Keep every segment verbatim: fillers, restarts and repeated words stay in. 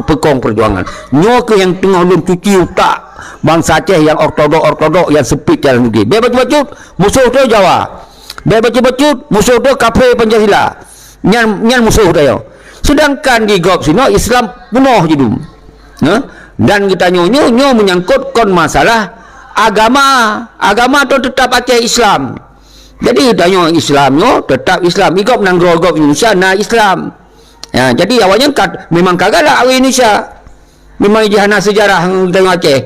peukong peujuangan. Nyoe keuh nyang teungoh lôn cuci utak bansa Aceh nyang ortodok-ortodok nyang seupit jalan geuh. Bèk bacut-bacut, musoh teuh Jawa. Bèk bacut-bacut, musoh teuh kafé Pancasila. Nyan, nyan musoh tanyoe. Seudangkan di gob sinoe Islam peunoh jidum. Nah, dan geutanyoe nyoe, nyoe meunyangkot kon masalah agama. Agama tu teutap Aceh Islam. Jadi tanyoe Islam nyoe teutap Islam. Di gob nanggroe gob Indonesia na Islam. Ya, jadi awaknyan ka, memang ka galak awak Indonesia. Memang jih hana sejarah ngon Aceh.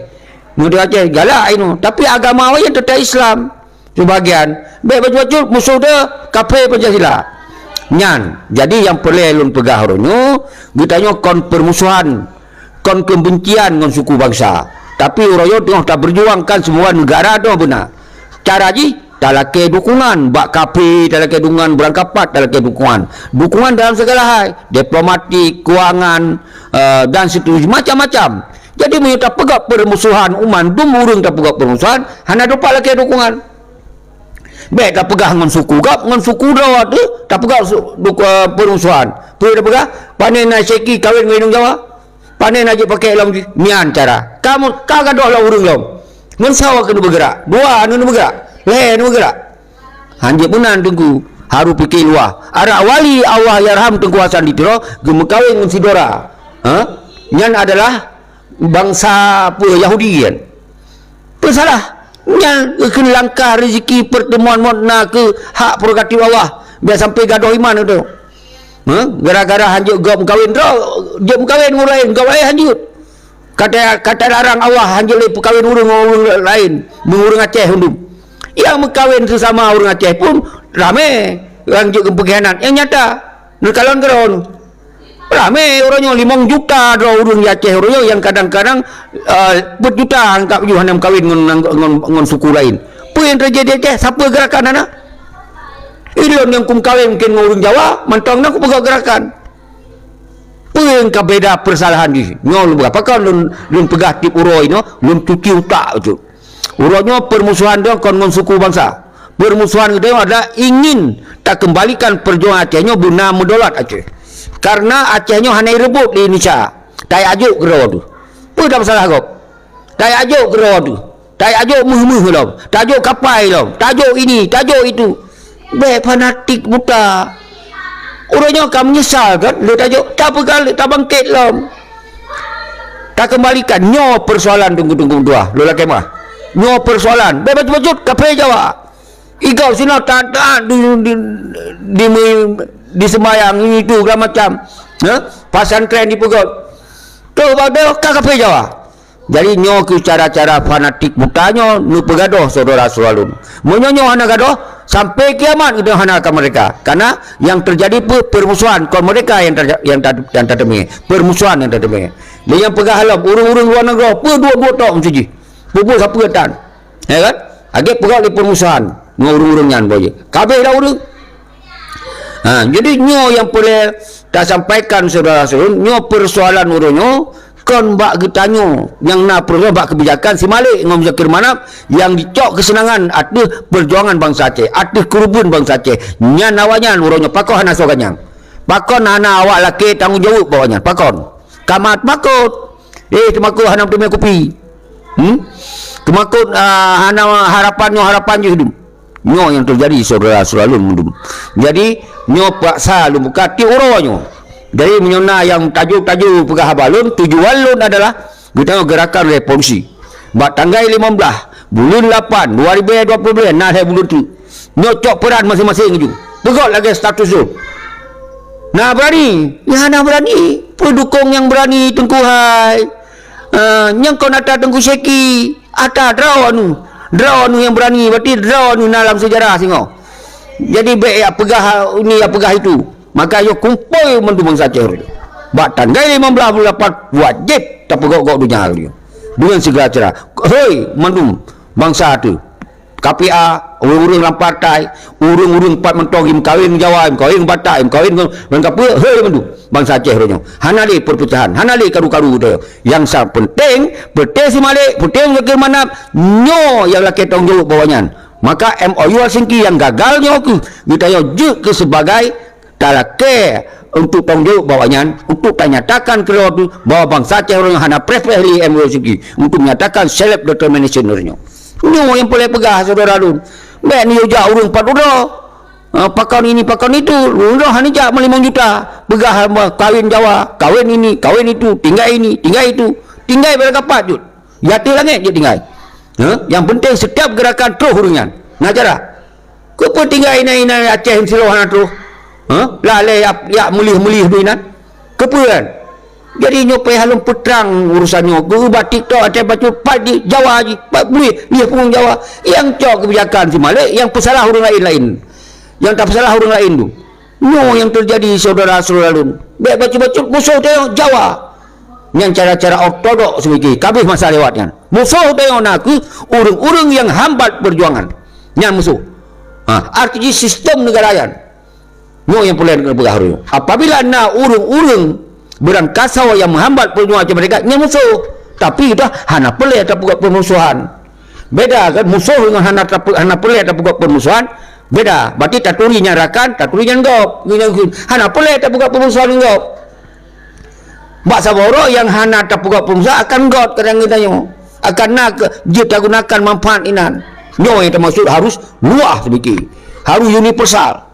Ngon Aceh galak inoe, tapi agama awaknyan teutap Islam. Sebagian, bèk bacut-bacut musoh teuh kafé Pancasila. Nyan, jadi nyang peureulèe lôn peugah uroe nyoe, geutanyoe kon peurmusohan, kon keubencian ngon suku bansa. Tapi uroe nyoe teungoh taperjuangkan seumua neugara droe beuna. Cara jih, talakèe dukungan bak kafé, talakèe dukungan beurangkapat, talakèe dukungan. Dukungan dalam segala hal, diplomatik, keuangan, eh, dan seterusnya, macam-macam. Jadi meunyoe tapeugah peurmusohan umat, dum ureueng tapeugah peurmusohan, hana teupalakèe dukungan. Bèk tapeugah ngon suku gob, ngon suku droe teuh tapeugah su-, duk-, eh, peurmusohan. Peue tapeugah? Pane na Syeki kawén ngon inong Jawa? Pane na jeuet pakèk lom jih? Nyan cara. Kamoe ka gadôh lom ureueng lom. Ngon sawa keuneuk beugeurak? Dua aneuk neuk beugeurak? Lhèe neuk beugeurak? Hanjeuet meunan Teungku, harôh pike luwah. Arak wali Allahyarham Teungku Hasan di Tiro geumeukawen ngon si Dora. Ha? Nyan adalah bansa peue, Yahudi kan? Peue salah? Nyan keuh langkah rezeki pertemuan mot na keuh hak prerogatif Allah. Biar sampai gadôh iman tu. Ha? Gara-gara hanjeuet gob meukawen droe, jeuet meukawen ngon laén, gob laén hanjeuet. Kata, kata larang Allah hanjeuet lé peukawen ureueng ngon ureueng laén, ngon ureueng Aceh undum. Nyang meukawen seusama ureueng Aceh pun ramé nyang jeuet keu peungkhianat. Nyang nyata, neukalon keudroe. Ramé uroe nyoe limong juta droe ureueng di Aceh uroe nyoe nyang kadang-kadang, eh, peuet juta angkab ju hana meukawen ngon, ngon, ngon suku laén. Peue nyang teujadi di Aceh? Sapeue geurakan hana? Ilôn nyang kumeukawen mungken ngon ureueng Jawa, mantong na kupeugah geurakan. Peue nyang ka beda peusalahan jih? Nyoe lôn peugah, pakon lôn, lôn peugah tiep uroe inoe, lôn cuci utak bacut. Uroe nyoe peurmusohan droe kon ngon suku bansa. Peurmusohan geutanyoe adalah ingin takeumbalikan peurjuangan Aceh nyoe beuna meudaulat Aceh. Kareuna Aceh nyoe hana ireubot lé Indonesia. Tajak jok keudroe teuh. Peue dak masalah gob? Tajak jok keudroe teuh. Tajak jok méuh-méuh lom. Tajak jok kapai lom. Tajak jok ini, tajak jok itu. Bèk fanatik buta. Uroe nyoe ka meunyeusal kan, lé tajak, tapeugah lé tabangkét lom. Takeumbalikan, nyoe peursoalan teungku-teungku dua, lôn lakèe meu'ah. Nyoe peursoalan, bèk bacut-bacut, kafé Jawa. Igob sinoe taat-taat di, di, di, di seumbahyang, ini itu, segala macam. Ha? Pesantren dipeugöt. Toh, bak droe ka kafé Jawa. Jadi, nyoe keuh cara-cara fanatik buta nyoe neupeugadôh syedara-syedara lôn. Meunyoe nyoe hana gadôh, sampai kiamat geutanyoe hana akan merdeka. Karena nyang teujadi peue? Peurmusohan, kon merdeka nyang ta-, nyang ta-, nyang tateumé. Peurmusohan nyang tateumé. Lé nyang peugah lom, ureueng-ureueng luwa nanggroe, peue duek-duek tok meusti jih. Peue-peue sapeue tan. Ya kan? Lagèe peugah lé peurmusohan ngon ureueng-ureueng nyan, boh jih. Kabeh dah ureueng. Ha, jadi nyoe nyang peureulèe tasampaikan syedara-syedara lôn, nyoe peursoalan uroe nyoe kon bak geutanyoe nyang na peursoalan bak keubijakan si Malik ngon Muzakir Manaf nyang jicok keuseunangan ateueh peurjuangan bansa Aceh, ateueh keureubeuen bansa Aceh. Nyan awaknyan uroe nyoe pakon hana soe ganyang. Pakon hana awak lakèe tanggong jaweueb bak awaknyan? Pakon? Ka mat pakot. Eh, teumakot hana meuteumé kupi. Hmm? Teumakot, ah, hana harapan nyoe, harapan jih dum. Nyoe nyang teujadi, syedara-syedara lôn meundum. Jadi, nyoe paksa lôn buka tiep uroe nyoe. Jadi, meunyoe na nyang tajok-tajok peugah haba lôn, tujuan lôn adalah geutanyoe geurakan revolusi. Bak tanggai limong blaih buleuen lapan dua ribèe dua ploh lhèe, na lhèe buleuen teuk. Nyoe cok peuran maséng-maséng ju. Peugöt lagèe status lôn. Na beurani? Ya, na beurani. Peue dukong nyang beurani, Teungku hai? Ah, nyang kon ata Teungku Syeki, ata droe anu. Droe anu nyang beurani, berarti droe anu na lam seujarah singoh. Jadi, bèk jak peugah ini, jak peugah itu. Maka, nyoe kumpôi mandum bansa Aceh. Bak tanggai limong blaih buleuen lapan, wajéb tapeugöt-göt donya nyoe. Deungon segala cara. Hei, mandum bansa teuh. K P A, ureueng-ureueng lam partai, ureueng-ureueng pat mantong jimeukawen ngon Jawa, jimeukawen ngon Batak, jimeukawen ngon, ngon kapeue, hei mandum bansa Aceh uroe nyoe. Hana lé peurpeucahan, hana lé karu-karu teuh. Nyang sa peunteng, peunteng si Malik, peunteng Muzakir Manaf, nyoe nyang lakèe tanggong jaweueb bak awaknyan. Maka M O U Helsinki nyang gagal nyoe keuh geutanyoe jeuet keu sebagai talakèe untuk tanggung jawab bak awaknyan, untuk tanyatakan keudroe teuh bahwa bansa Aceh ureuëng hana preh-preh lé M O C G untuk menyatakan self determination ureuëng nyoe. Nyoe nyang peureulée peugah syedara lôn. Bék neuyue jak ureuëng pat uroe. Ha, pakon ini, pakon itu, ureuëng hana jak meulimong juta. Peugah kawin Jawa, kawin ini, kawin itu, tinggai ini, tinggai itu. Tinggai bak kapat jeuet. Di ateueh langét jeuet tinggai. Ha? Nyang penting setiap gerakan troh ureuëng nyan. Na cara. Keupeue tinggai inan-inan Aceh sidroe hana troh? Ha? Lalée yak, yak meulih-meulih tu inan. Keupeue kan? Jadi nyoe payah lôn peutrang urusan nyoe. Keu bak TikTok Aceh bacut pat di Jawa ji, pat bulih, lih punggong Jawa. Nyang cok kebijakan si Malik, nyang peusalah ureuëng laén-laén. Nyang tapeusalah ureuëng laén tu. Nyoe nyang teujadi syedara-syedara lôn. Bék bacut-bacut musoh teuh Jawa. Nyang cara-cara ortodok seumiki kabeh masa lewat nyan. Musoh teuh na kheueh ureuëng-ureuëng nyang hambat peujuangan. Nyan musoh. Ha, arti jih sistem negara nyan. Nyoe nyang peureulée keuneuk peugah ureuëng. Apabila na ureuëng-ureuëng beurangkasoe nyang meuhambat peujuangan Aceh Merdeka, nyan musoh. Tapi dah hana peureulée tapeugah peumusohan. Beda kan musoh ngon hana tape-, hana peureulée tapeugah peumusohan, beda. Berarti taturi nyan rakan, taturi nyan gob. Nyan hana peureulée tapeugah peumusohan ngon gob. Bak saboh uroe nyang hana tapeugah peumusohan akan got kadang geutanyoe. Akan na keu jeuet tagunakan manfaat inan. Nyoe nyang teumaksud harus luwah seumiki. Harus universal.